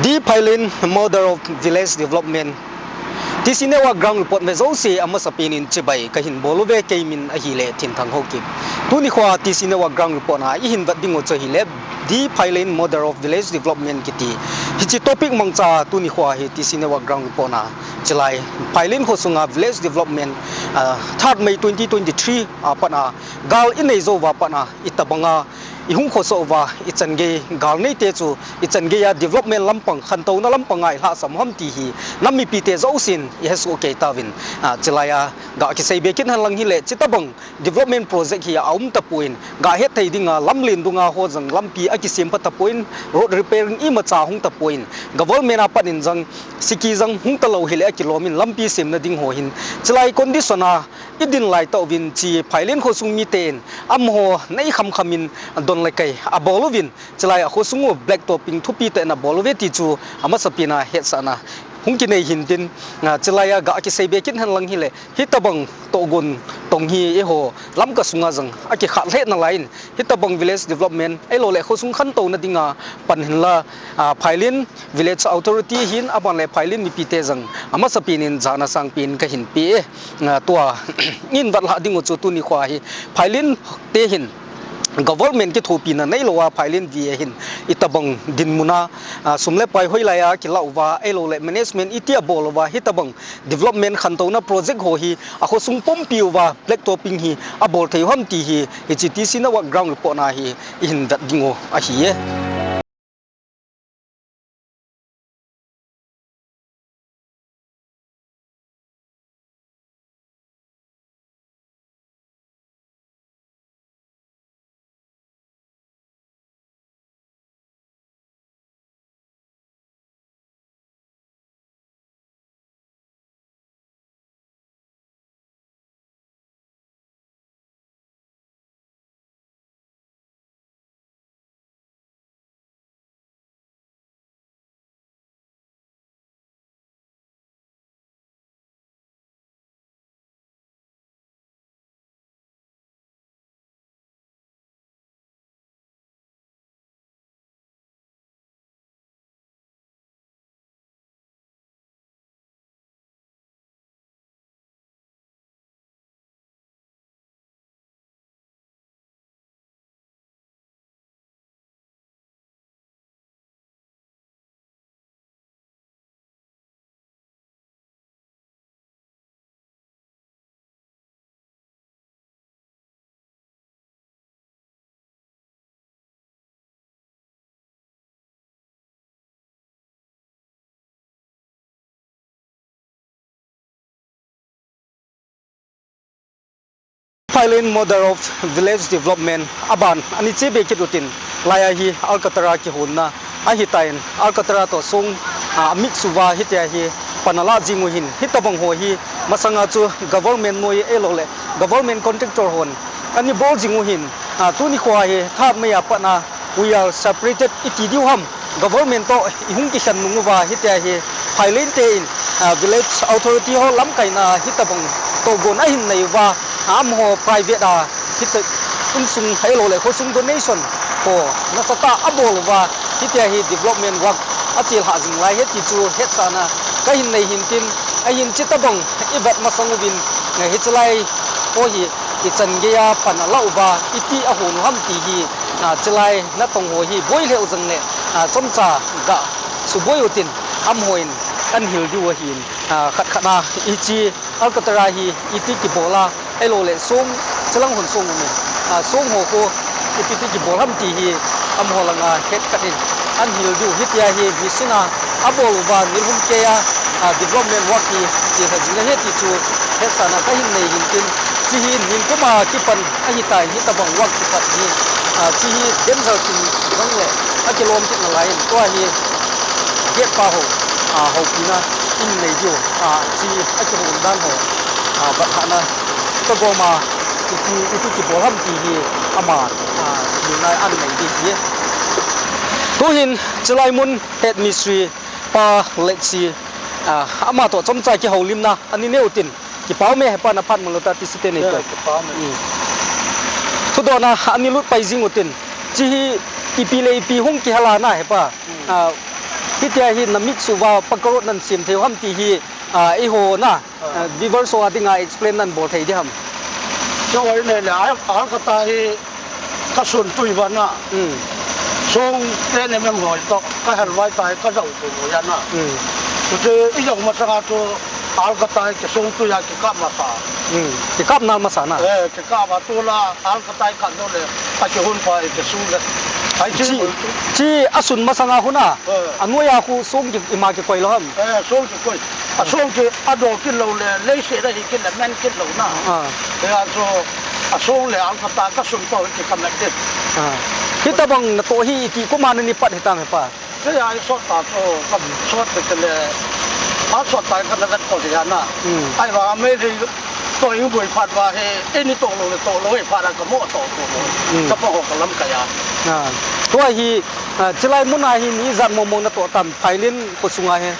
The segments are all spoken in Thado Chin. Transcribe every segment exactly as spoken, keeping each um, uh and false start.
D Phailin, Mother of Village Development. T C Network Ground Report ve jouse amasapen in chibai kahin bol uve, keimin ahile Thinthang Haokip. Tuni khoa T C Network Ground Report na ihin vet ding u chu ahile D Phailin, Mother of Village Development kiti. Hiche topic mangcha tuni khoa hi T C Network Ground Report na chulai Phailin khosunga village development, ah, third May twenty twenty-three a pat a gal inei jou uva pat a itobanga ihung khosoh uva, ichan gei gal neite chu ichan gei a development lampang, khantouna lampang a ilhahsam u ham ti hi nam mipite jousen ihesoh kei tauvin, ah, chulai a ga kisei be kit hen lang hile, chutobang development project hi aum tapon, ga hetthei dinga lamlen dunga ho jong lampi akisem pha tapon, road repairing imacha hung tapon, government a pat in jong siki jong hung talou hile akilom in lampi semna ding ho hin chulai condition a idin lai tauvin, hiche Phailin khosung miten amaho nei khamkham in don le kai abol uvin, chulai a khosung u black topping thupi tah in abol uve ti chu amasapen a hetsahna hung kinei hintin, ah, chulai a ga kisei be kit hen lang hile, hitobang tohgon tong hi eiho Lamka sunga jong akikhat lheh nalai in, hitobang village development ahilouleh khosung khantouna dinga pan hinla, ah, Phailin Village Authority hin aban le Phailin mipite jong amasapen in jana sangpen kahin pe e. Ah, tua ihin vetlhah ding u chu tuni khoa hi Phailin te hin government kithopina neilou a Phailin V A hin itobang dinmun a, ah, sum le pai hoilai a kilah uva, ahilouleh management iti abol uva, hitobang development khantouna project ho hi akhosung pumpi uva black topping hi abol thei u ham ti hi, hiche T C Network Ground Report na hi ihin vet ding u ahi e. Phailin Mother of Village Development aban ani che be kit utin, laiya hi Alcantara kihonna ahitan, Alcantara toh song, ah, mix uva hitia hi pan alah jing u hin, hitobang ho hi masanga chu government noi ahilouleh government contractor hon ana bol jing u hin, ah, tuni khoa hi third May a pat a we are separated iti diu ham, government toh ihung kikhen nung uva hitia hi Phailin te in, ah, village authority ho lamkaina hitobang tohgon ahin nei uva, amaho private a hita insung ahilouleh khosung donation ho nasatah a abol uva, hitia hi development work achelhah jing lai ahi ti chu hetsahna kahin nei hintin, ahin chutobang ivet masang uvin, eh, hiche lai ho hi ichan geiya pan alah uva, iti ahon u ham ti hi, ah, chulai natong ho hi boi lheh u jongle, ah, chomcha ga suboi utin, amahon ana hil diu ahin, ah, khat khat a hiche Alcantara hi iti kibol a, ahilouleh song, chulang hon song umin, ah, song ho khu ipi ti kibol ham ti hi amaho langa het khat in ana hil diu, hitia hi machine a abol uva nilhum keiya, ah, development work hi chelha jing ahi ti chu hetsahna kahin nei hintin, hiche hi nikum a kipan ahitan, hitobang work kipat hi, ah, hiche hi danger kin jongle akilom kit nalai in, tua hi gate pa ho, ah, houpina in nei diu, ah, hiche akihou dan ho, ah, vetlhahna kagom a, iti, iti kibol ham ti hi ama, ah, nilnai ana nei ding ahi. Tuhin chulai mun head mistri pa Letsi, ah, ama toh chomcha kihoulimna ana nei utin, kipah ume hepa, naphat manlou ta T C te nei toh. Kipah ume. Hmm. Thudon a ana lut pai jing utin, hiche hi ipi le ipi hung kihal a na hepa. Hmm. Ah, Hitia hi na mix uva pakarot nan sem thei u ham ti hi, ah, eiho na, ah, viewers ho a dinga explain nan bol thei di ham. Chu oi nei le, al-, alkata hi ka sun tui uva na. Hmm. Song te ne mem hoi to, ka hel vai tai, ka zau tu ya na. Hmm. Chu te i zau masanga chu alkata hi ke song tui a ke kap masa. Hmm. Ke kap nal masa na. Eh, ke kap a tu la alkata hi kap no le, a ke hun pa hi ke song le. Ai chi, chi, chi a sun masanga huna. Eh. A noi a khu song ki ima ki koi lo ham. Eh, song ki koi. A song ki a do ki lo le, lei se da hi ki le men ki lo na. Ah. Eh, a so, a song le alkata ka sun to ki ka mek de. Ah. Hitabang na to hi ti ko ma na ni pat hitam he pa. Kei a sot ta chu, ka sot te te le, a sot ta ka na vet ko dia na. Hmm. Ai va me le to i boi phat va he, e ni to lo le to lo e phat a ka mo to to lo. Hmm. Ka pa ho ka lam ka ya. Ah. Tua hi, ah, chilai mun a hi ni ijat mong mong na to tam, Phailin khosunga hi.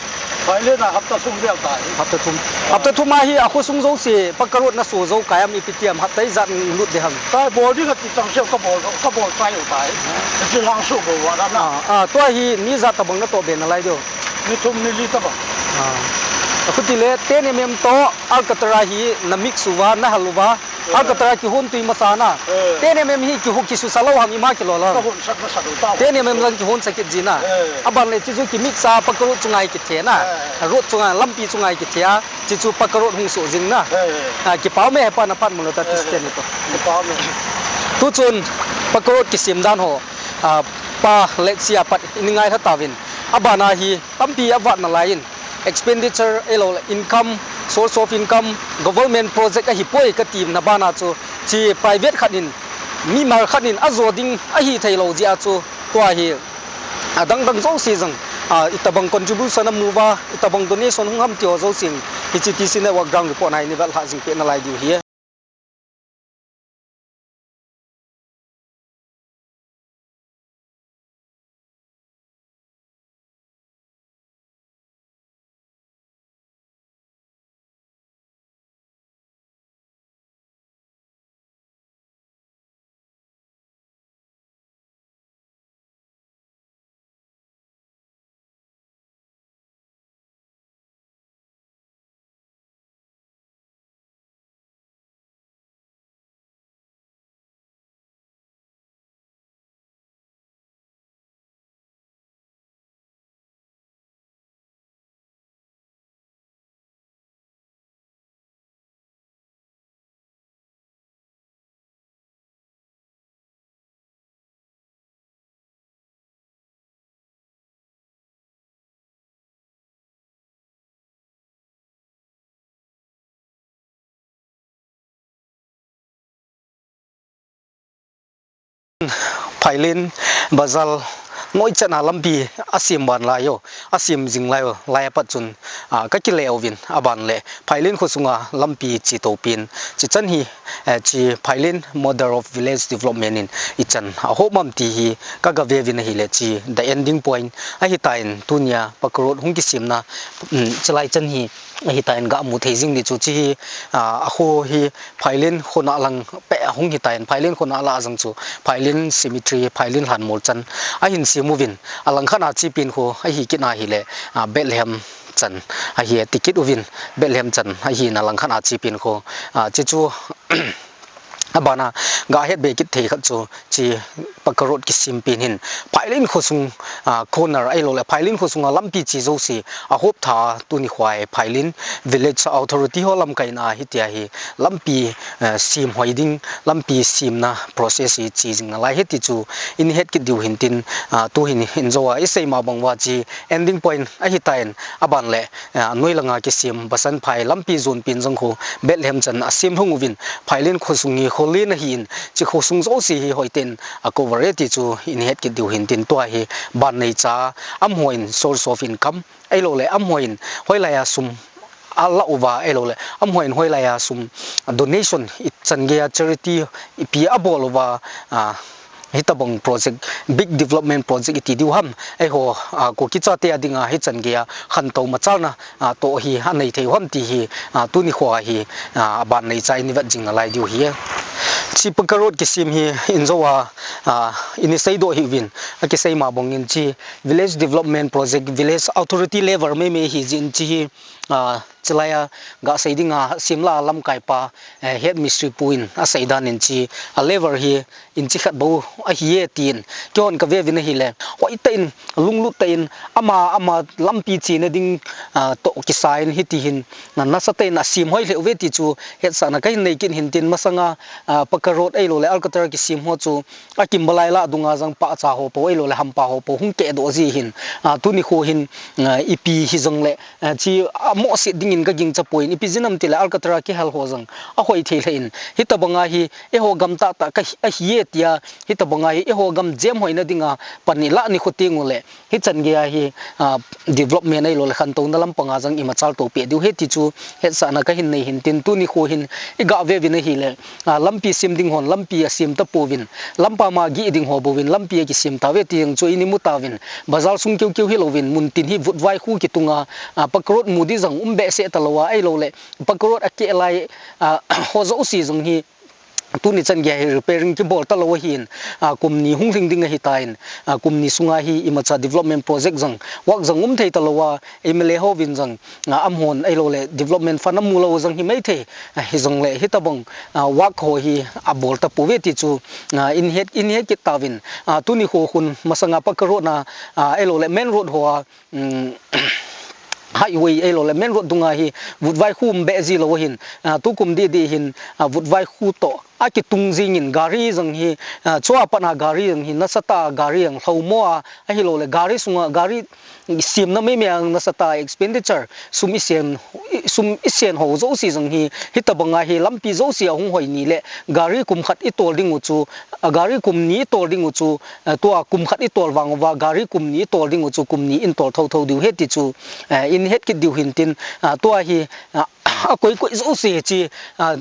Phailin a hapta thum vel ta hi. Hapta thum. Ah. Hapta thum a hi a khosung jouse, pakarot na so jou kai am ipi ti am hapta ijat lut de ham. Ka bol ding a ti chang se ka bol, ka bol tai u tai. Ah. Ka chi lang su bol wa da na. Ah, ah, tua hi ni ijat tabang na to be na lai do. Ni thum ni li tabang. Ah. A khuti le ten M M to alkatara hi na mix uva, na hal uva. Eh. Alkatara ki hun tui masa na. Eh. Ten M M hi ki hu ki su sa lo ham ima ki lo lo. Ka hun sak masa do ta. Ten M M lang ki hun sak ki ji na. Eh. Aban le chi chu ki mix a pakarot chunga hi ki the na. Eh. Rot chunga lampi chunga hi ki the a. Chi chu pakarot hung so jing na. Eh. Ah, ki pau me he pa na pan mo lo ta ti sten to. Ki pau me. Tu chun pakarot ki sem dan ho. Ah, pa let's see a pat ni ngai tha ta vin. Aban a hi tampi a vat na lai in. Expenditure, ahilou le income, source of income, government project ahi poi ka ti na bana chu, chi private khat in, mimal khat in ajo ding ahi thei lou jeh a chu, tua hi, a dang dang jouse jong, a, itabang contribution amu uva, itabang donation hung ham ti ho jouse in, hiche T C Network ground report na hi ni vel ha jing pe na lai diu hi. Phailin Bazar noi chan a lampi asem ban lai u, asem jing lai u, lai apat chun, a, ka kile uvin aban le Phailin khosunga lampi chi topin, chi chan hi, eh, chi Phailin Model of Village Development in ichan ahom am ti hi ka ga ve uvin ahile chi the ending point ahitan tunia pakarot hung kisemna, um, chilai chan hi ahitan ga mu thei jing di chu chi hi, ah, akho hi Phailin khona lang pe ahung hitan Phailin khona la jong chu Phailin cemetery Phailin lhanmol chan ahin sem uvin alang khat a chi pen kho ahi kit na hile, ah, Bethlehem chan ahi ti kit uvin Bethlehem chan ahi na lang khat a chi pen kho, ah, chi chu abana ga het be kit thei khat chu chi pakarot kisem pen hin Phailin khosung, ah, corner ahilou le Phailin khosunga lampi chi jouse ahop tha tuni khoi Phailin village authority ho lamkai na hitia hi lampi, eh, sem hoi ding lampi semna process hi chi jing na lai hi ti chu in het kit diu hin tin, ah, tu hin in jo a isei ma bang uva chi ending point ahitan aban le, ah, noi langa kisem Basanphai lampi jon pen jong kho Bethlehem chan asem lhung uvin Phailin khosung hi kho len ahin chi khosung jouse hi hoiten a cover e ti chu in het kit diu hin tin tua hi ban nei cha amahon source of income ahilou le amahon hoilai a sum ala uva ahilou le amahon hoilai a sum donation ichan gei a charity ipi abol uva, ah, hitabang project, big development project iti diu ham, eiho, ah, Kuki chate a dinga hichan gei a khantou machalna, ah, toh hi anei thei u ham ti hi, ah, tuni khoi hi, ah, aban nei cha in vet jing na lai diu hi. Chi Paka Road kisem hi injo a, a, ini seidoh hih uvin, akisei ma bangin chi Village Development Project, Village Authority level meimei hi jin chi hi, a, chilai a gasei dinga simla lamkaipa, eh, head mistri pu in asei dan in chi a level hi inchi khat bou ahi e tin, keihon kave uvin ahile, hoitah in, lunglut tah in, ama, ama lampi chena ding, ah, toh kisa in hiti hin, na, nasatah in asem hoi lheh uve ti chu hetsahna kahin nei kit hin tin, masanga, ah, Paka Road ahilouleh Alcantara kisem ho chu akimbalai lah dunga jong pahcha ho po ahilouleh hampa ho po hung kehdoh ji hin, ah, tuni kho hin, ah, ipi hijongle, ah, chi amohset dingin kagingcha poi, ipi jeh ham tile Alcantara kihal ho jong ahoi thei lheh in, hitabanga hi eiho gam tahtah kahi, ahi e tia, hitabanga hi eiho gam jem hoina dinga pan ilah nikho teng uleh, hichan geiya hi, ah, development ahilouleh khantouna lampanga jong imachal to peh diu ahi ti chu hetsahna kahin nei hin tin, tuni kho hin igave uvin ahile, ah, lampi sem ding hon lampi asem tapouvin, lampi ma gih ding ho bouvin lampi akisem tauve ti jong chu ini mu tauvin, bazar sung keukeu hilouvin, muntin hi vutvai khu kitunga, ah, Paka Road mu di jong um behseh talou a, ahilouleh Paka Road akeh lai, ah, ho jouse jong hi tuni chan geiya hi repairing kibol talou ahin, ah, kum ni hung lhing ding ahitan, ah, kum ni sunga hi imacha development project jong, work jong um thei talou a, M L A hovin jong, ah, amahon ahilouleh development fund amu lou jong hi maithei, ah, hijongle hitabang, ah, work ho hi abol tapouve ti chu, ah, in het, in het kit tauvin, ah, tuni kho khun masanga Paka Road na, ah, ahilouleh main road ho a, um, highway ahilouleh main road dunga hi vutvai khu um behseh lou ahin, ah, tukum didi hin, ah, vutvai khu toh akitung jingin gari jong hi, ah, chua pat a gari jong hi nasatah a gari jong lhomo a, ahilouleh gari sunga gari semna meimei a nasatah a expenditure sum isen, sum isen ho jouse jong hi hitabanga hi lampi jouse ahung hoi ni le gari kum khat itol ding u chu, ah, gari kum ni itol ding u chu, eh, tua kum khat itol vang uva, gari kum ni itol ding u chu, kum ni in tol thotho diu ahi ti chu, eh, in het kit diu hin tin, ah, tua hi, ah, akoi koi jouse chi, ah,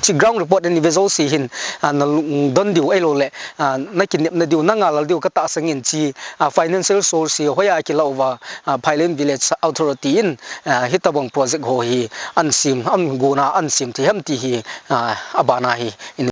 chi ground report ani ve jouse hin, ah, nalungdon diu ahilouleh, ah, nakinepna diu, nangalal diu katahsan in chi, ah, financial source hi hoiya kila uva, ah, Phaileng Village Authority in, ah, hitabang project ho hi ahin sem, ahin gona ahin sem thei ham ti hi, ah, abana hi in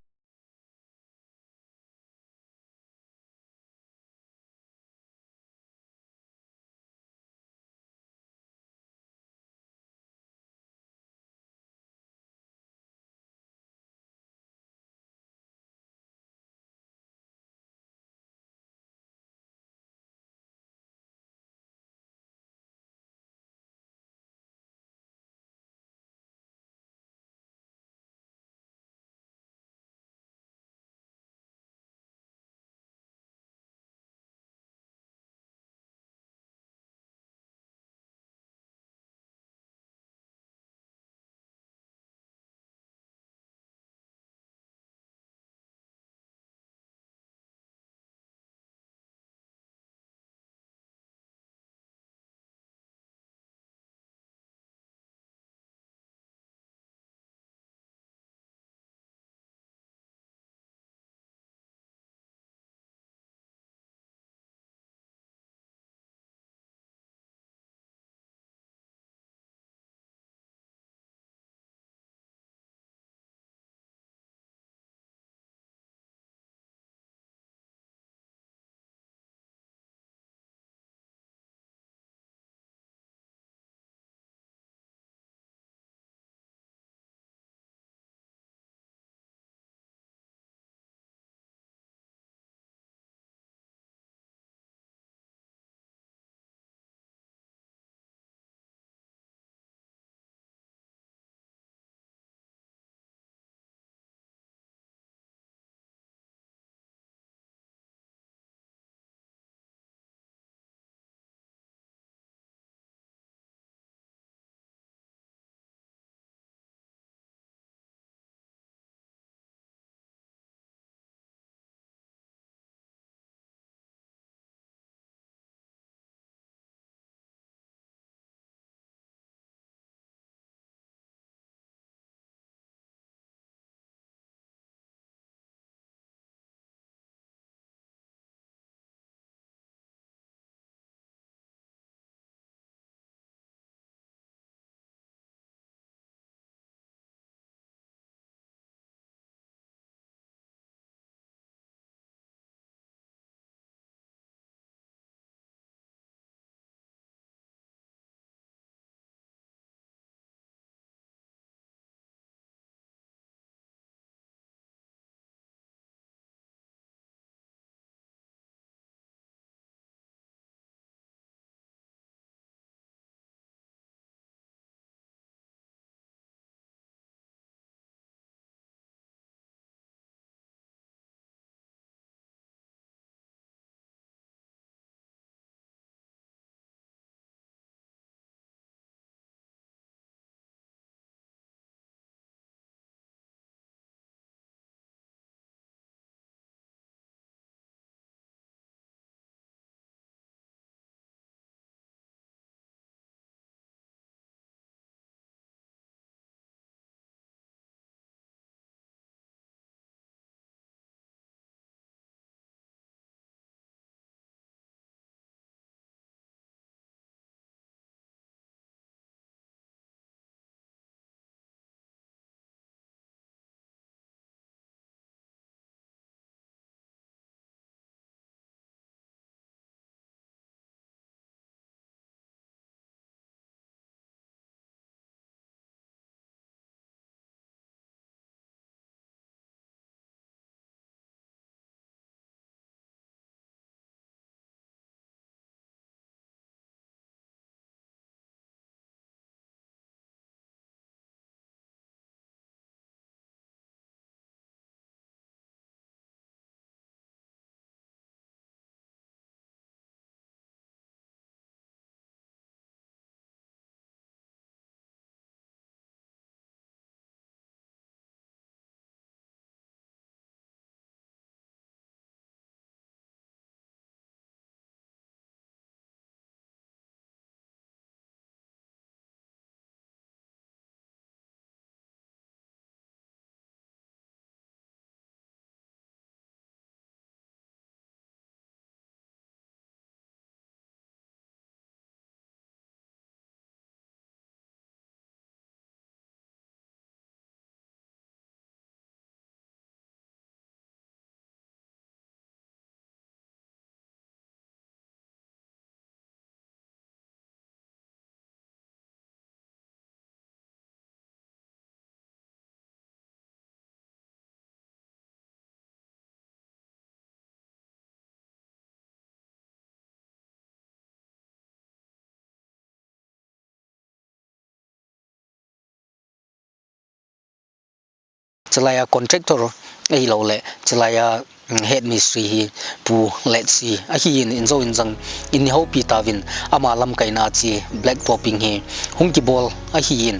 Chulai a contractor ahilou le, chulai a, mm, head mistri hi Pu Letsi ahin, in jou in jang in ni houpi tauvin, ama lamkaina a chi black topping hi hung kibol ahin.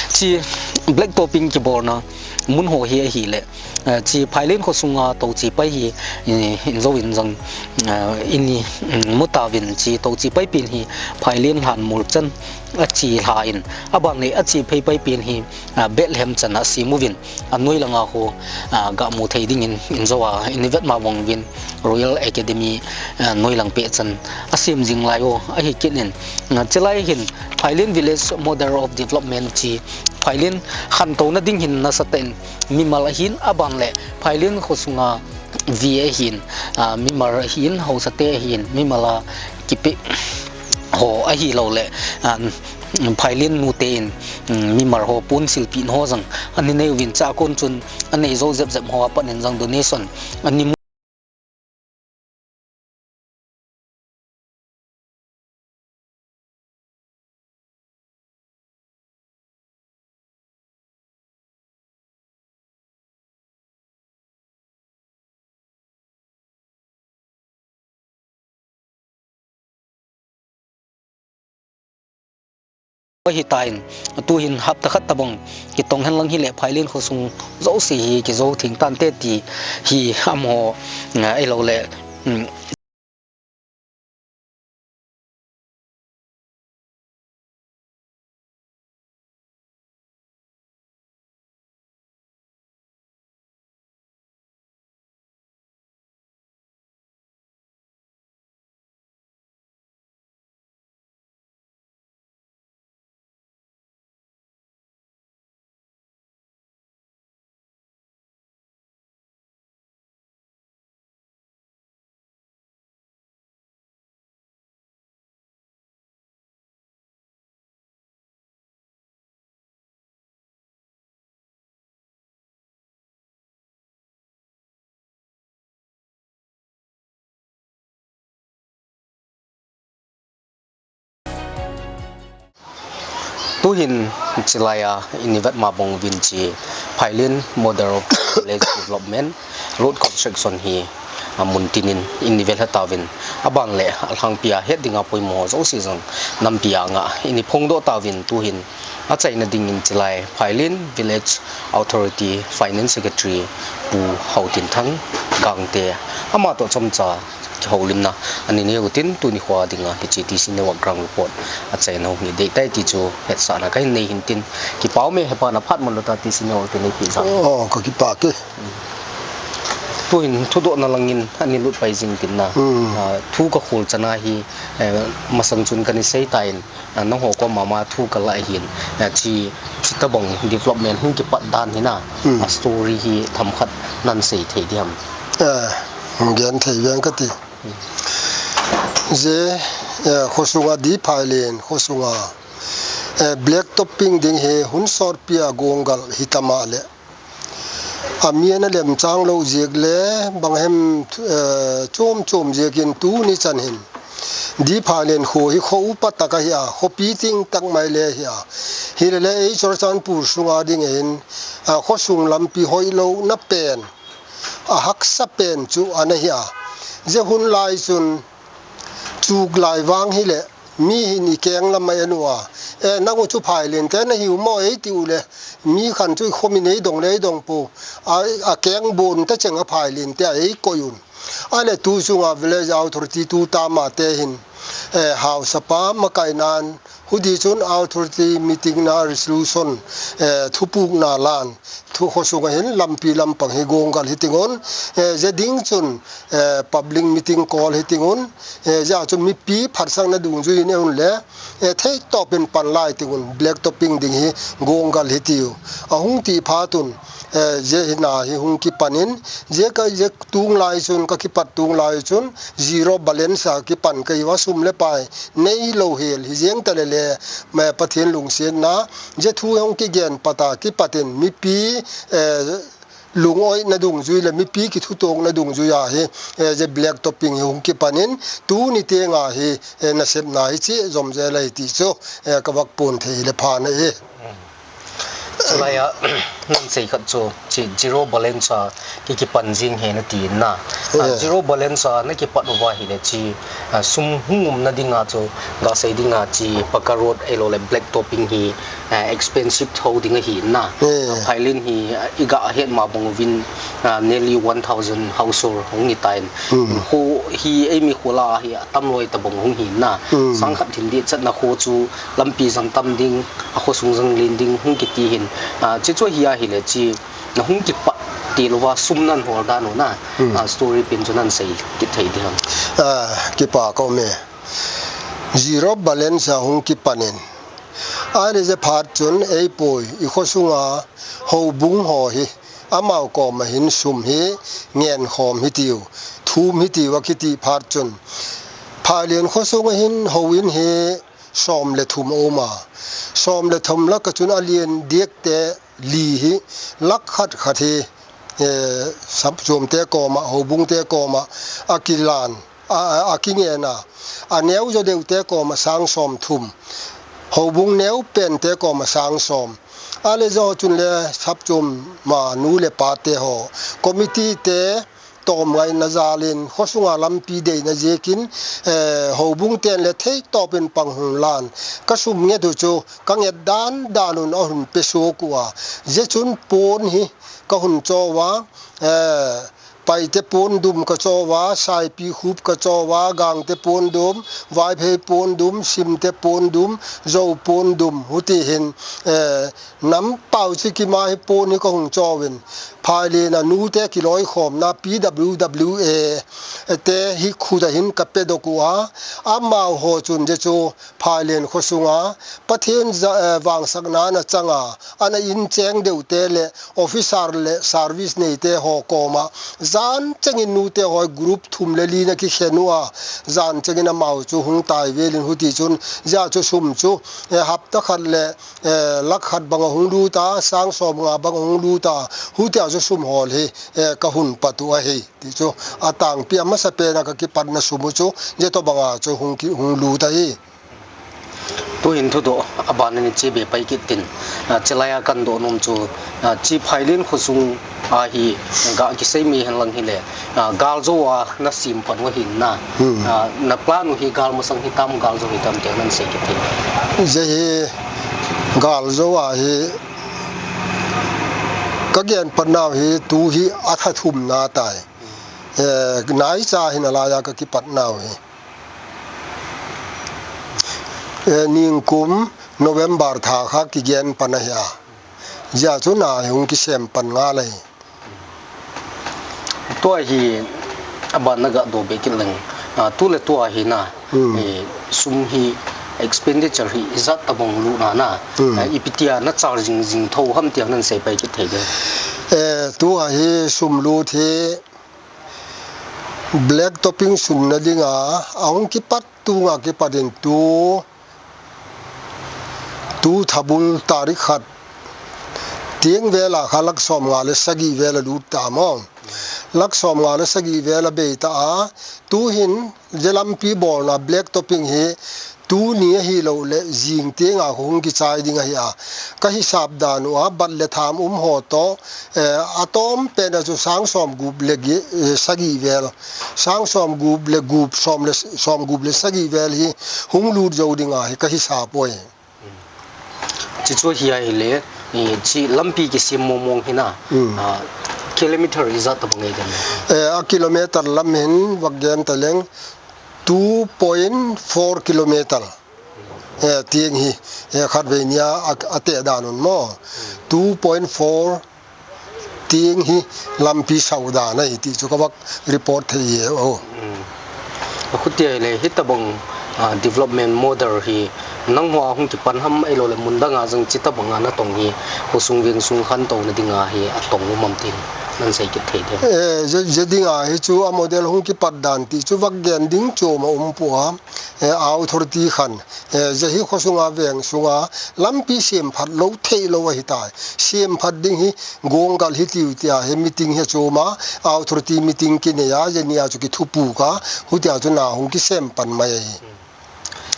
Chi black topping kibolna mun ho hi ahile, eh, chi Phailen khosunga touche pai hi, eh, in jou in jang, eh, in ni, mm, mu tauvin, chi touche pai pen hi Phailen lhan mol chan a chi lha in, aban le a chi phei pai pen hi, ah, Bethlehem chan a sem uvin, a noi langa ho, ah, ga mu thei dingin in jou a, in ni vet ma bang uvin Royal Academy, ah, noi lang peh chan a sem jing lai u ahi kit in, ah, chulai hin Phailen Village Model of Development chi Phailen khantouna ding hin nasatah in mimal ahin, aban le Phailen khosunga V A ahin, ah, mimal ahin, haosa te ahin, mimal a kipe ho ahilou le, ah, Phailen nu te in, mm, mimal ho pon silpeh ho jang ana nei uvin, chua kon chun anei jou jep jep ho a pat in jang donation ana mu. Ahitan, tuhin hapta khat tabang kitong hen lang hile Phailen khosung jouse hi kijou theng tante ti hi amaho, ah, ahilou le, mm, Tuhin chulai a ini vet ma bang uvin chi Phailen Model of Village Development Road Construction hi, ah, mun tin in ini vet lha tauvin, aban le alhangpi a het dinga poimo jouse jong nampi a nga ini phongdoh tauvin tuhin achaina dingin chulai Phailen Village Authority Finance Secretary Pu Haotinthang Gangte ama toh chomcha kihoulimna ana nei utin tuni khoa dinga hiche T C Network Ground Report achaina u hi deitai ti chu hetsahna kahin nei hin tin, kipa ume hepa na phat mun lou ta T C Network te nei pi jang. Oh, ka kipa ke. Tuhin thudohna langin ani lut pai jing tin na. Hmm. Ah, thu ka khol chana hi, eh, masang chun kani sei tan, ah, nangho koma thu kala hin, ah, chi, chi tabang development hung kipat dan hi na, hmm, a story hi themkhat nan sei thei diam? Eh, gen thei veng kati. Hmm. Je, eh, khosunga D. Phailen khosunga, eh, black topping ding hi hun sotpi a gonggal hitam a le. A mi ana lemchang lou jeh le, bang hem, eh, chom chom jeh in tuni chan hin D. Phailen kho hi kho upa tah ahi a, khopi ting tah mai le ahi a. Hile le ei Churachandpur sunga ding hin, a, khosung lampi hoilouna pen, a haksa pen chu ana hi a. Je hun lai chun chuk lai vang hile, mi hin i keng lam a en u a, "Eh, nang u chu Phailen te na hiu mo?" ei ti u le, mi khan chu i khomin ei dong le ei dong pou. A, a keng bon ta cheng a Phailen te a ei koi un. A le tu sunga Village Authority tu tama te hin, eh, haosapa makai nan, huti chun authority meeting na resolution, eh, thupukna lan, thu khosunga hin lampi lampang hi gonggal hiting un, eh, je ding chun, eh, public meeting call hiting un, eh, je a chun mipi phatsahna dungjui in e un le, eh, thei topin pan lai ting un, black topping ding hi gonggal hitiu. Ahung ti phat un, eh, je hi na hi hung kipan in, je ka, je tung lai chun, ka kipat tung lai chun, zero balance a kipan ka hiu a, sum le pai neilou hel hi jeng ta le le, ma Pathen lungsetna, je thu hung kigen pat a kipat in mipi, eh, lungoina dungjui le mipi kithutokna dungjui a hi, eh, je black topping hi hung kipan in, tuni tenga hi, eh, nasepna hi che jom je lai ti chu, eh, ka vak pon thei le pha na e. Chulai a, Nan sei khat chu, chi zero balance a ki kipan jing hi nati na. Ah, Yeah. Zero balance a na kipat uva ahile chi, ah, sum hung umna dinga chu, ga sei dinga chi, paka road ahilou le black topping hi, ah, expensive tho ding ahi na. Yeah. Ah, Phailin hi, ah, i ga het ma bang uvin, ah, nearly one thousand household hung hi tan. Hmm. Kho hi eimi kho lah a hi atam loi tabang hung hi na. Hmm. Sang khat hin ding chatna kho chu lampi jang tam ding, a khosung jang len ding hung kiti hin. Ah, chi chu hi ahile chi, na hung kipat ti louva sum nan hol dan u na. Hmm. Ah, story pen chu nan sei kit thei ding ham? Ah, kipa ka um e. Zero balance a hung kipan in. Ahile je phat chun eipoi, i khosunga houbung ho hi, amau koma hin sum hi ngen khom hitiu, thum hitiu akiti phat chun. Phailen khosunga hin houin hi som le thum a um a. Som le thum laka chun alen diak te li hi, lakh khat khat hi, eh, sapchom te koma, houbung te koma, akilan, a, a, akingen a. Aneo jo deu te koma sang som thum. Houbung neo pen te koma sang som. Ahile jo chun le sapchom ma nu le pa te ho. Committee te, tom ngaina jalin, khosunga lampi deina jekin, eh, houbung ten le thei topin pang hung lan. Ka sum nget u chu, ka nget dan dan un ahung pe suak u a. Je chun pon hi ka hung cho uva, eh, Paite pon dum ka cho uva, Saipikhup ka cho uva, Gangte pon dum, Vaiphei pon dum, Simte pon dum, Zou pon dum, huti hin, eh, nam pau chi kima hi pon hi ka hung cho uvin. Phailen a nute kiloikhomna P W W A te hi khuta hin ka pe doh u a, amau ho chun je chu Phailen khosunga Pathen ja, eh, vangsakna ana changa, ana incheng deu te le officer le service nei te ho koma, jan chengin nute ho group thum le li na kikhen u a, jan chengin amau chu hung tai velin huti chun, ja chu sum chu, eh, hapta khat le, eh, lakh khat bang ahung lut a, sang som nga bang ahung lut a, hutia chu sum hol hi, eh, ka hung pat u ahi. Ti chu, atangpi a masapen a ka kipatna sum u chu, je tobang a chu hung ki, hung lut ahi. Tuhin thudoh, aban in che be pai kit tin, ah, chelai a kan doh nom chu, ah, chi Phailen khosung a hi, ga kisei mi hen lang hile, ah, gal jo a na sim pan u ahin na, Hmm. ah, na plan u hi gal masang hitam, gal jo hitam ti nan sei kit thei. Je hi gal jo a hi, ka gen pan nau hi, tu hi a tha thum na tai. Eh, naicha hin alai a ka kipat nau hi. Eh, ningkum November tha kha kigen pan ahi a. Jia chu na hi hung kisem pan ngal ahi. Tua hi aban na ga doh be kit leng. Ah, tu le tua hi na. Hmm. Eh, sum hi expenditure hi ijat tabang lut na na. Hmm. Eh, ipi tia na charge jing jing tho ham tia nan sei pai kit thei ding. Eh, tua hi sum lut hi Black topping sunna dinga, ahung kipat tunga kipat in tu, tu thabul tarik khat tieng vela kha lakh som nga le sagi vela lut ta mo. Lakh som nga le sagi vela bei ta a, tu hin je lampi bolna black topping hi Tuni ahilou le, jing tenga hung kichai ding ahi a. Ka hisap dan uva, bat le tham um ho toh, eh, atom pena chu sang som gup le gi, eh, sagi vel. Sang som gup le gup, som le, som gup le sagi vel hi hung lut jou ding ahi ka hisap uve. Chi chu hi ahile, eh, chi lampi kisem mong mong hi na, Hmm. ah, kilometer ijat tabang ngai den. Eh, a kilometer lam hin vak gen ta leng, two point four kilometer, eh, tieng hi, eh, khatvei nia a, a teh dan un mo. Two point four tieng hi lampi sau dan ahi ti chu ka vak report thei e o. Hmm. Achuti ahile hitabang, ah, development model hi nangho a hung kipan ham ahilou le mun danga jong chi tabanga natong hi khosung veng sung khantouna dinga hi atong um am tin nan sei kit thei diam? Eh, je, je dinga hi chu a model hung kipat dan ti chu vak gen ding chu ma um pua. Eh, authority khan, eh, je hi khosunga veng sunga lampi sem phat lou thei lou ahi tai. Sem phat ding hi gonggal hi tiu tia hi meeting hi chu ma authority meeting kinei a je nia chu kithupu ka hutia chu na hung kisem pan mai ahi.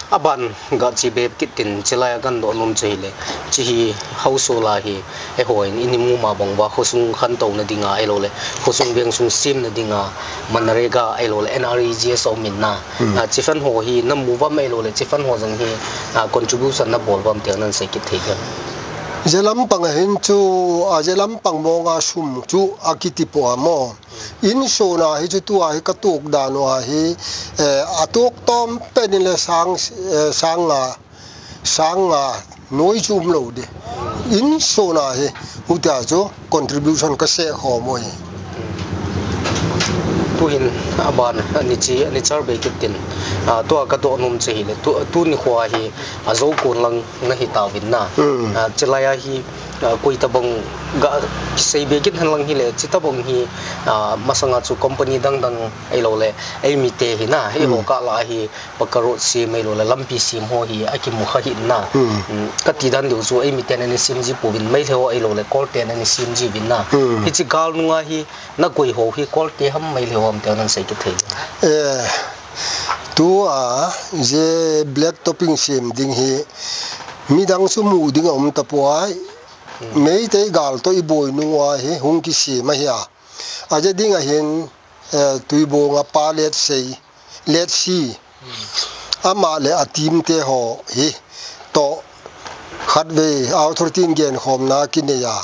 Aban ga che be kit tin, chulai a kan doh nom chu hile, hiche hi household a hi, eihon i ni mu ma bang uva, khosung khantouna dinga, ahilouleh khosung vengsung semna dinga, MGNREGA ahilouleh NREGS a um in na. Hmm. Ah, hiche fund ho hi na mu uvam ahilouleh, hiche fund ho jong hi, ah, contribution na bol uvam ti nan sei kit thei diam? Hiche lampang a hin chu, ah, hiche lampang mong a sum chu akiti poi mo. Insung a hi chu tua hi ka tuak dan u ahi, eh, a tuak tom pen in le sang, eh, sang nga, sang nga noi chu um lou ding. Insung a hi, hutia chu contribution ka seh khom u ahi. Tuhin aban, ani che, ani char be kit tin, ah, tua ka doh nom chu hile, tu, tuni khoa hi, a jou kon lang na hi tauvin na. Hmm. Ah, chulai a hi, ah, koi tabang ga sei be kit hen lang hile, hiche tabang hi, ah, masanga chu company dang dang ahilouleh, eimi te hi na, eiho Hmm. kah la hi, Paka road sem ahilouleh, lampi sem ho hi, akimu kha hih in na. Hmm. Hmm, ka ti dan diu chu, eimi ten ana sem ji pouvin, Meitei ho ahilouleh, Kol ten ana sem ji uvin na. Hmm. Hiche gal nunga hi, na koi ho hi, Kol te ham, Meitei ho ham ti nan sei kit thei. Eh, tua, hiche black topping sem ding hi, midang chu mu ding a um tapoi, Hmm. Meitei gal toh i boi nung uva hi hung kisem ahi a. Ajeh ding a hin, eh, Tuibong a pa Letsei, Letsi. Hmm. Ama le a team te ho hi toh khatvei authority in genkhomna kinei a.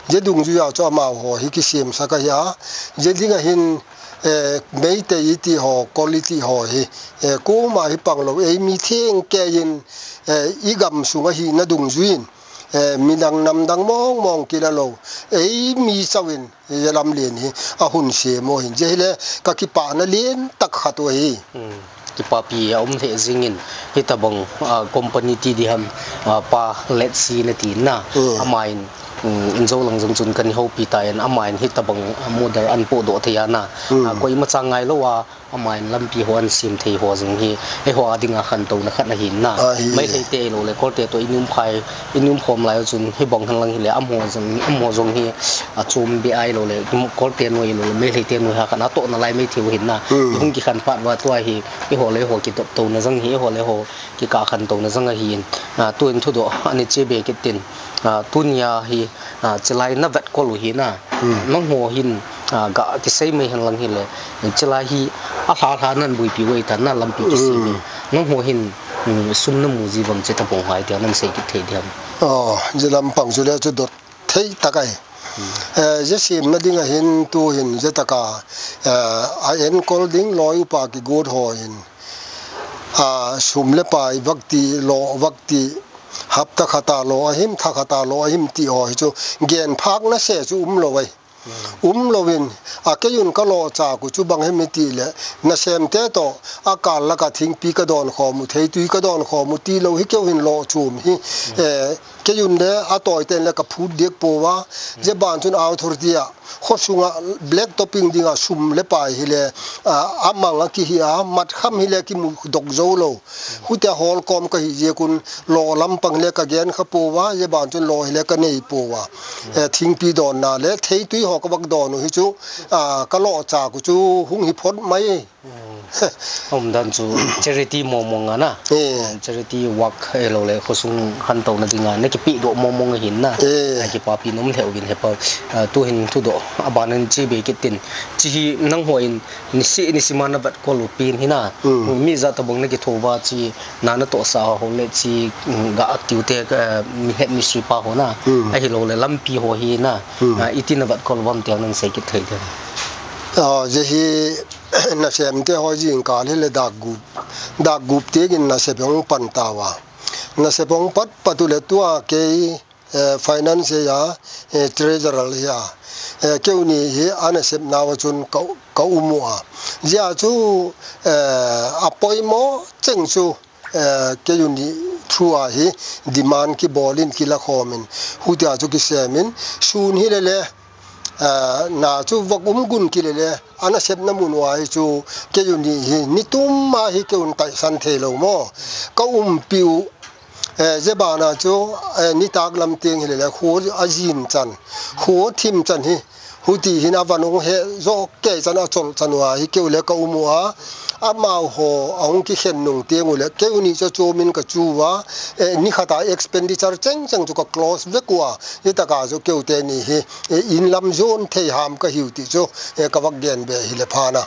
Hiche dungjui a chu amaho hi kisem sak ahi a. Hiche ding a hin, eh, Meitei i ti ho, Kol i ti ho hi, eh, koima hi pang lou, eimi theng kei in, eh, i gamsung a hina dungjui in, eh, midang namdang mong mong kila lou, eimi chauh in, hiche lamlen hi, a hun sem u ahin. Hiche hile, ka kipana len tak khat u ahi. Hmm. Kipapi a um lheh jing in, hitabang, ah, company ti diham, ah, pa Letsi na ti na. Hmm. Amain, hmm, in jou lang jong chun kan houpi tan, amain hitabang, ah, model an podoh thei a na. Hmm. Ah, koima cha ngai lou a, amain lampi ho an sem thei ho jong hi, eiho a dinga khantouna khat ahi na. Ahi. Meitei te ahilouleh, Kol te toh i um khai, i um khom lai u chun, hibang hen lang hile, amaho jong, amaho jong hi, a chom be ahilouleh, Kol te noi ahilouleh, Meitei te noi ha khat a toh nalai Meitei u ahin na. Hmm. I hung kikhen phat uva tua hi, eiho le eiho kitop touna jong hi, eiho le eiho kikah khantouna jong ahin. Ah, tuin thudoh, ani che be kit tin. Ah, tunia hi, ah, chulai na vetkol u hi na. Hmm. Nangho hin, ah, ga kisei mai hen lang hile, chulai hi alha lha nan buipi u ahi tan na lampi kisei mai. Hmm. Nangho hin, hmm, sum na mu ji uvam hiche tabang hi ti nan sei kit thei diam? Oh, hiche lampang chu le chu dot thei tak ahi. Hmm. Eh, hiche semna ding a hin tuhin hiche taka, eh, a enkol ding loi upa kigot ho hin, ah, sum le pai vak ti, lo vak ti, hapta khat a lo ahim, tha khat a lo ahim ti ho hi chu, gen phak na se chu um lou ahi. Hmm. Um louvin, a kei un ka lo chak u chu bang hem i ti le, nasem te toh, a kal laka thingpi ka don khom u, theitui ka don khom u, ti lou hi keu hin lo chom hi, hmm, eh, kei un le, a toi ten le ka phut dek pouva, hmm, hiche ban chun authority a, khosunga black topping dinga sum le pai hile, a, a mang a kihi a, mat kham hile kimu dok jou lou. Hutia hol kom ka hi jeh un lo lampang le ka gen kha pouva, hiche ban chun lo hile ka nei pouva. Eh, thingpi donna le theitui ho ka vak don u hi chu, ah, ka lo chak u chu hung hi phot mai. Hmm. Aum dan chu charity mong mong a na. Eh. Charity work ahilouleh khosung khantouna dinga na kipedoh mong mong ahin na. Eh. Na kipapi nom lheh uvin hepa. Ah, tuhin thudoh, aban in che be kit tin. Hiche hi nangho in Nisi, nisi ma na vetkol u pen hi na. Hmm. Mi jat tabang na kitho uva hiche na na tohsa ho le hiche, mm, ga active te, eh, mi het mi sui pa ho na. Hmm. Ahilouleh lampi ho hi na. Hmm. Ah, iti na vetkol uvam ti nan sei kit thei diam? Ah, hiche hi nasem te ho jingkah hile dak gup. Dak gup te gin nasep hung pan tauva. Nasep hung pat pat u le tua kei eh, finance a, eh, treasurer hi a, eh, keu ni hi ana sepna uva chun ka, ka um u a. Hijeh a chu, eh, a poimo cheng chu, eh, keu ni through a hi demand kibol in kila khom in. Hutia chu kisem in, sun hile le, eh, na chu vak um gun kile le, ana sepna mun uva hi chu keu ni hi, nitum a hi keu in taisan thei lou mo. Ka umpi u, Eh, hijeh bana chu, eh, nitak lam teng hile le, kho ajin chan, kho thim chan hi, Huti hin avan hung he jo kei chan a chol chan uva hi keu le ka um uva. Amau ho ahung kikhen nung teng u le keu ni cha chomin ka chu uva. Eh, ni khata expenditure cheng cheng chu ka close vek uva. Hitaka chu keu teni hi, eh, in lam jon thei ham ka hiu ti chu, eh, ka vak gen be hi le pha na.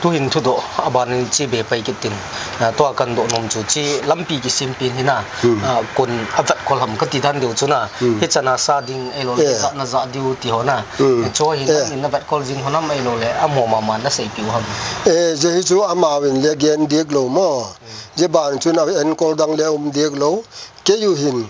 Tuhin thudoh abanin chi be pai kit tin, ah, tua kan doh nom chu chi lampi kisim pin hina, Hmm. ah, kun a vat kol ham ka ti dan deu chu na, Hmm. hi chana sa ding ei lo le, Eh. sa na za diu ti ho na. Hmm. Cho hin Eh. in na vat kol jing ho nam ei lo le, a mo ma ma na sei piu ham. Eh, je hi chu amau in le gen dik lo mo. Hmm. Je ban chu na en kol dang le um dik lo. Keu hin,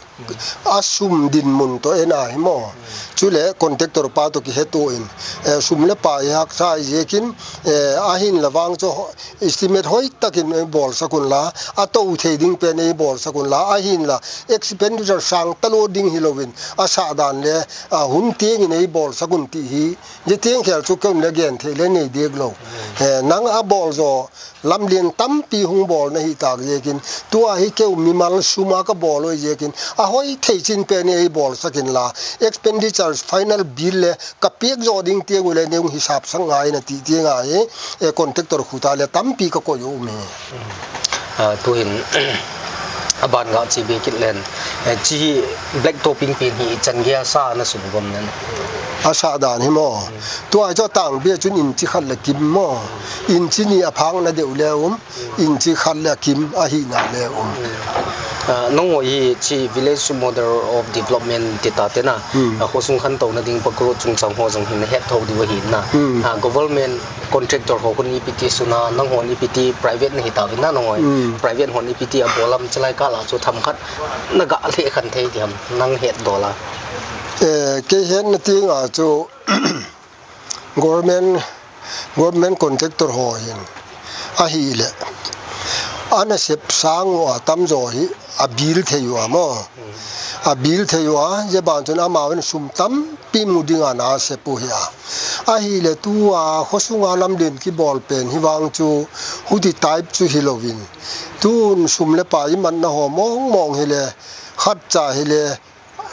a sum dinmun to en a hi mo. Chule contractor pa to kihe to in, eh, sum le pai hak sa i jekin, eh, ahin la vang chu ho-, estimate hoi takin ei bol sakun la, a to thei ding pen ei bol sakun la, ahin la expenditure sang ta lo ding hi lovin, a sa dan le, a hun tieng in ei bol sakun ti hi, je tieng khel chu keun le gen thei le nei dik lo. Eh, nang a bol jo, Lamlen tampi hung bol na hi tak jekin, tua hi keu mimal sum a ka bol oi jekin, a hoi thei chin pen ei bol sakin la, expenditure final bill le ka pek jo ding tieng u le neung hisap sang ngai na ti tieng a hi, eh, contractor khuta le tampi ka koi u me. Ah, tuhin, aban ga chi be kit len, eh, chi black topping pin hi chan gei a sa na sum gom nen. A sa dan hi mo. Tua hi chu tang bia chun inchi khat le kim mo. Inchi ni a phang na deu le um. Inchi khat le kim a hi na le um. Ah, nangho hi chi village model of development ti ta te na. Hmm. Ah, khosung khantou na ding pakro chungchang ho jong hin het tho diu ahi na. Hmm. Ah, government contractor ho hun ipi ti suna, nangho ipi ti private na hi ta vin na nangho. Hmm. Private ho ipi ti a bolam chalai ka la chu tham khat na ga le khan thei ti ham nang het do la. Eh, kei het na ti nga chu Government, government contractor ho hin ahile, ana sep sang u a tam jo hi a bill thei u a mo. A bill thei u a, je ban chun amau in sum tampi mu ding a na sep u hi a. Ahile tua khosunga lamlen kibol pen hi vang chu huti type chu hi lovin. Tun sum le pai i man na ho mong mong hile, khat cha hile,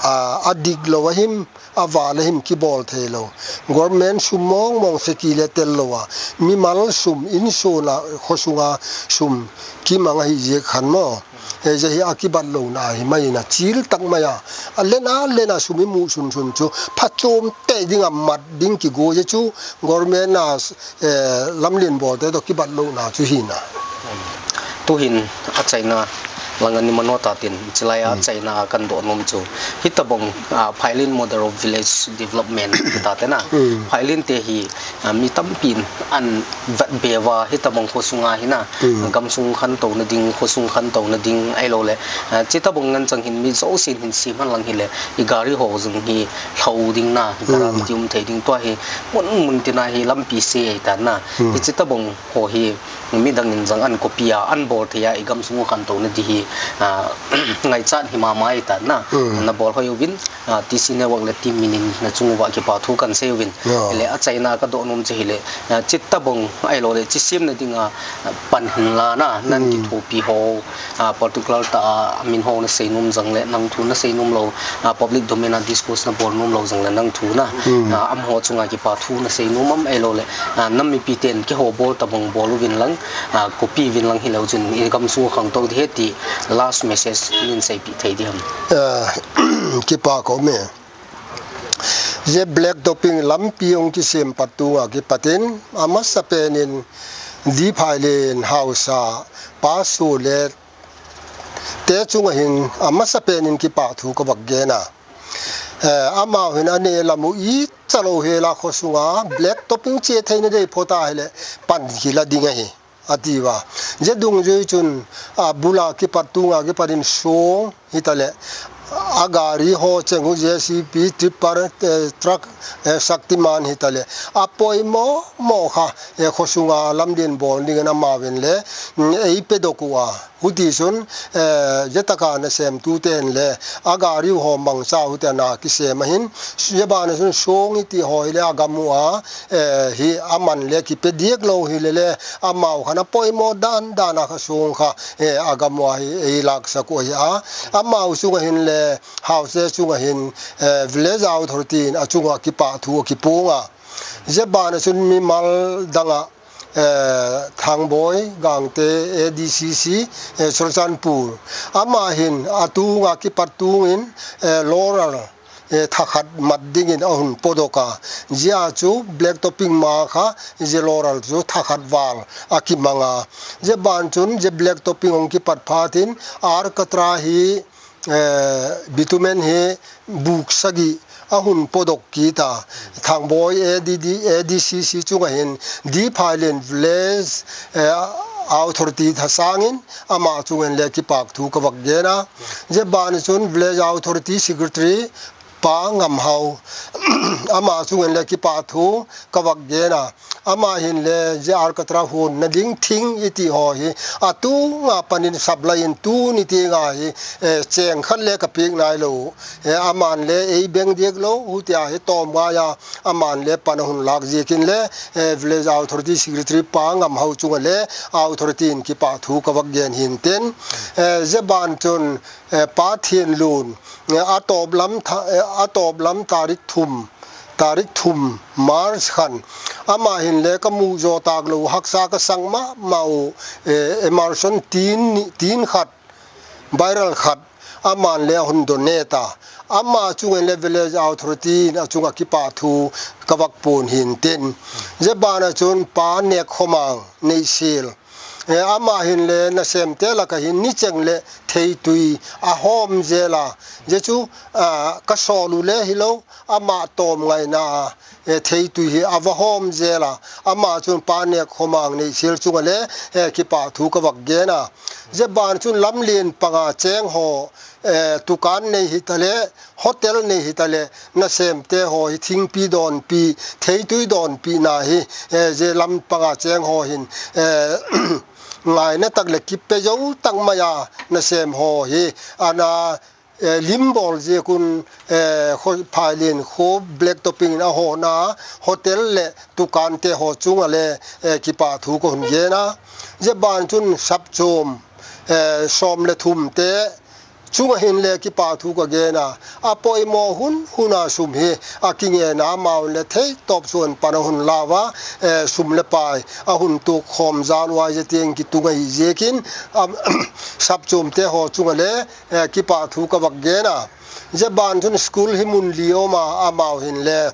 a, a dik lo a him, a val a him kibol thei lo. Government sum mong mong se ki le tel lo a. Mimal sum, insung a, khosunga sum kimang ahi jeh khan mo. He je hi a kibat lo na hi mai na chil tak mai a. A len a, len a sum i mu sun sun chu. Phachom te ding a mat ding kigo je chu. Government a, eh, lamlen bol te to kibat lo na chu hi na. Tuhin a China lang ani mano ta tin, chilai a Hmm. China a kan do nom chu. Hitabang, ah, Phailin Model of Village Development ta te na. Hmm. Phailin te hi, ah, mi tampin an vat be va hitabang khosunga hi na. Hmm. Gamsung khantou na ding, khosung khantou na ding, ai lo le. Ah, chitabang ngan chang hin mi zo sin hin sim han lang hi le. I gari ho jong hi hlo ding na, Hmm. guarantee um thei ding tua hi. Mun mun tina hi lampi se ai ta na. Hmm. I chitabang ho hi midang in jong an copy a, an bol thei a, i gamsung u khantou na ti hi, ah, ngaichat hi mama i ta na, Hmm. na bol hoi uvin, ah, T C Network le team minin na chung uva kipa thu kan sei uvin. Ya. Le a China ka do nom che hi le, ah, chitabang ai lo le, chi sim na ding a, ah, pan hin la na, nan Hmm. kithopi ho, ah, particular ta a, min ho na sei nom jong le, nang thu na sei nom lo, ah, public domain a disclose na bol nom lo jong le, nang thu na, Hmm. ah, am ho chunga kipa thu na sei nom am ai lo le, ah, nam mipi ten keiho bol tabang bol uvin lang, ah, copy uvin lang hi lo chun, i gamsung u khangtou ding ahi ti last message nin seipi thei ding ham. Ah, kipa ko me. Je black topping lampi hung kisem pat tung a kipat in, amasa pen in, D. Phailin haosa, Pa Su le te chunga hin amasa pen in kipa thu ka vak gen a. Eh, amau hin a ne lam u i cha lo hel a khosunga black topping che thei na dei pho ta hile pan hi la ding ahi, a ti uva. Je dungjui chun a bul a kipat tung a kipat in song hi ta le a gari ho cheng u J C B, tipper, eh, truck, eh, Shaktiman hi ta le a poimo mo kha, eh, khosunga lamlen bol ding in amau in le, mm, ei pe dok u a. Huti chun, eh, je taka na sem tu ten le, a gari u ho mangcha u te na kisem ahin, je ban a chun song i ti ho hi le a gam u a, eh, hi a man le kipe diak lo hi le le, amau khan a poimo dan dan a kha song kha, eh, a gam u a hi, eh, laksak u hi a, amau sung a hin le, Hausa chunga hin, eh, Village Authority in achunga kipahthu akiponga. Zebana chun mimal danga, eh, Thangboi Gangte A D C C, eh, Churachandpur. Ama hin atunga kipat tungin, eh, Laurel, eh, thakhat mat dingin ahun podoka. Zia chu black topping ma kha, zia Laurel chu thakhat val akimanga. Zeban chun zia black topping hung kipat phatin, Alcatraz hi, eh, bitumen hi buk sagi ahun podok kita. Thangboi A D D, A D C C chunga hin D Phailin Village, eh, Authority thasangin ama chungin le kipahthu kavak gena. Zeban chun Village Authority Secretary Pa Ngamhau ama chungin le kipahthu kavak gena. Ama hin le zia Alcatraz hon nading thing iti ho hi atunga panin supply in tuni tinga hi, eh, cheng khat le kapek nailou. Eh, aman le ei beng diak lou, hutia hi tom ngaiya aman le pan ahun lak ziakin le, eh, Village Authority Secretary Pa Ngamhau chunga le Authority in kipahthu kavak gen hintin. Eh, zeban chun, eh, Pa Thenlun, eh, atop lam tha-, eh, atop lam tarik thum, tarik thum March khan. Ama hin le kamu jo tak lou, haksa kasang mama u, eh, Emerson tin, tin khat, barrel khat, aman le ahun donate a. Ama chungin le Village Authority in achunga kipahthu kavak pon hintin. Zebana chun Pa Nekkhomang Neihsil, eh, ama hin le nasemte laka hin nicheng le theitui ahom jela. Zia chu, ah, kasol u le hilou, ama tom ngaina a, eh, theitui hi ava hom jela. Ama chun Pa Nekkhomang Neihsil chunga le, eh, kipahthu kavak gena. Zeban chun lamlen panga cheng ho, eh, tukan nei hitale, hotel nei hitale, nasemte ho hi thingpi donpi, theitui donpi na hi, eh, zia lam panga cheng ho hin, eh, ngaina tak le kipe jou tak maiya nasem ho hi, ana, eh, lim bol ziakun, eh, kho, Phailin kho black topping in ahona, hotel le tukan te ho chunga le, eh, kipahthu kahun gena. Zeban chun Sapchom, eh, som le thum te chunga hin le kipahthu kagena. Apoimo hun, huna sum hi akingena, amau le theitop suan pan ahun lauva, eh, sum le pai ahun tuk khom jal uva zia tiang kitung ahi ziakin, am, Sapchom te ho chunga le, eh, kipahthu kavak gena. Zeban chun school hi mun li oma, amau hin le,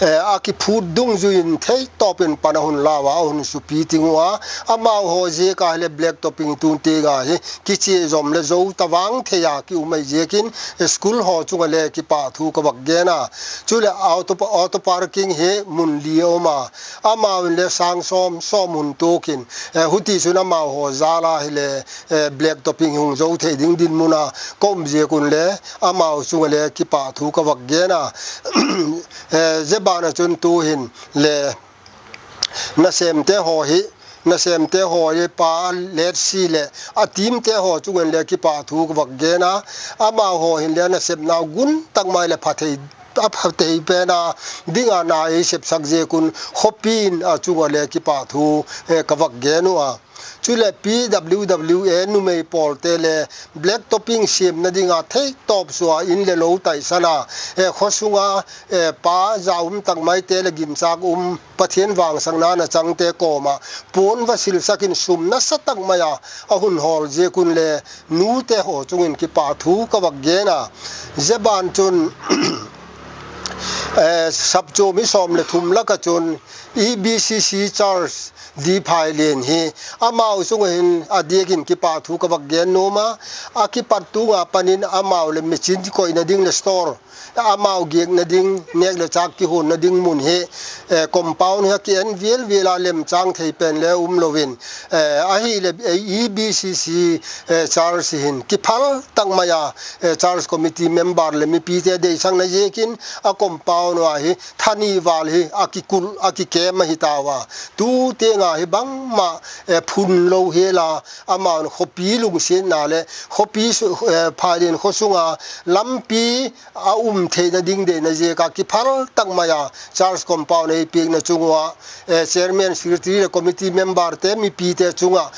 eh, akiphut dungjuiyin theitop in pan ahun lauva, ahun supi ting uva, amau ho ziaka hi le black topping tun tinga hi kiche jom le jou tavang theiya kium ahi ziakin, eh, school ho chunga le kipahthu kavak gena. Chule auto, auto parking hi mun li oma, amau in le sang som, som hun tukin, eh, huti chun amau ho jala hi le, eh, black topping hung jou thei ding dinmuna kaum ziakun le, amau chunga le kipahthu kavak gena. Eh, zebana chun tuhin le nasemte ho hi, nasemte ho hi Pa Letsi le a team te ho chungin le kipahthu kavak gena. Amau ho hin le nasepna gun tak mai le phathei, aphathei pena dinga na eisepsak ziakun khopin achunga le kipahthu, eh, kavak gen uva. Chule P W W A numei pawl te le black topping semna dinga theitop sua in le lou taisana, eh, khosunga, eh, pa ja um tak mai te le ginchak um Pathian vangsang nana chang te koma pon va silsakin sum nasa tak maia ahun hol ziakun le nu te ho chungin kipahthu kavak gena. Zeban chun, eh, Sapchom hi som le thum laka chun E B C C Church D Phailin hi amau chunga hin adiakin kipahthu kavak gen noma, akipat tunga panin amau le machine koina ding le store, amau giakna ding, nek le chak kihonna ding mun hi, eh, compound hi aki en vel vela lemchang thei pen le um louvin, eh, ahile, eh, E B C C, eh, Church hin kiphal tak maia, eh, Church Committee member le mipi te deisang na ziakin a compound uva hi thani val hi akikul, akikem ahi tauva. Tu tenga hi bangma, eh, phun lou hela, amau khopi lungsetna le khopi su-, eh, Phailin khosunga lampi a um theina ding deina ziaka kiphal tak maia Church compound eipekna chunga, eh, Chairman, Secretary le Committee member te, mipi te chunga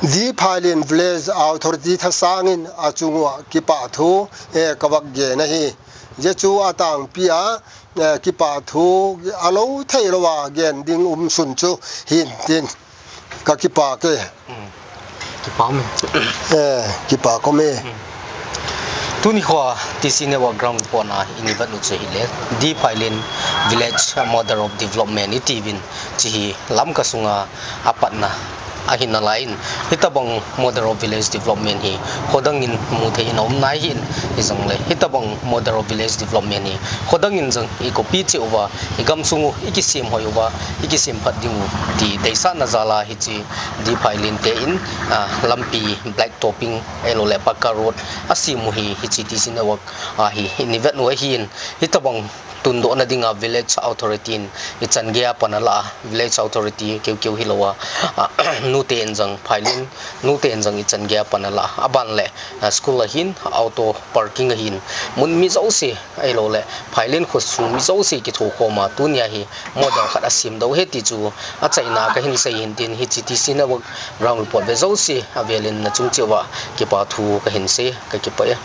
D Phailin Village Authority thasangin achung uva kipah thu, eh, kavak gen ahi. Jechu atangpi a, eh, kipah thu alou thei louva gen ding um sun chu hin tin ka kipah ke. Hmm. Kipah me. Eh, kipah ko me. Hmm. Tuni khoa T C Network ground report na i ni vet u chu hile, D Phailin Village Model of Development i tiuvin, chi hi Lamka sunga apatna ahin alaiyin, hitabang Model of Village Development hi khodangin mu thei in aum nai hin, hijongle hitabang Model of Village Development hi khodangin jong i copy cheh uva, i gamsung u i kisem hoi uva, i kisem phat ding u ti deisahna jal a hiche D Phailin te in, ah, lampi black topping ahilouleh pakka road asem u hi hiche T C Network a hi i ni vet u ahin, hitabang tundohna dinga Village Authority in i chan gei a pan ala a, Village Authority keukeu hilouva, ah, nute in jong Phailin, nute in jong i chan gei a pan ala a, aban le, ah, school ahin, auto parking ahin, mun mi jouse ahilouleh Phailin khosung mi jouse kithokhom a, tunia hi model khat asem doh e ti chu achaina kahin sei hin tin, hiche T C Network ground report ve jouse avelin nachung cheh uva kipah thu kahin sei, kakipah e.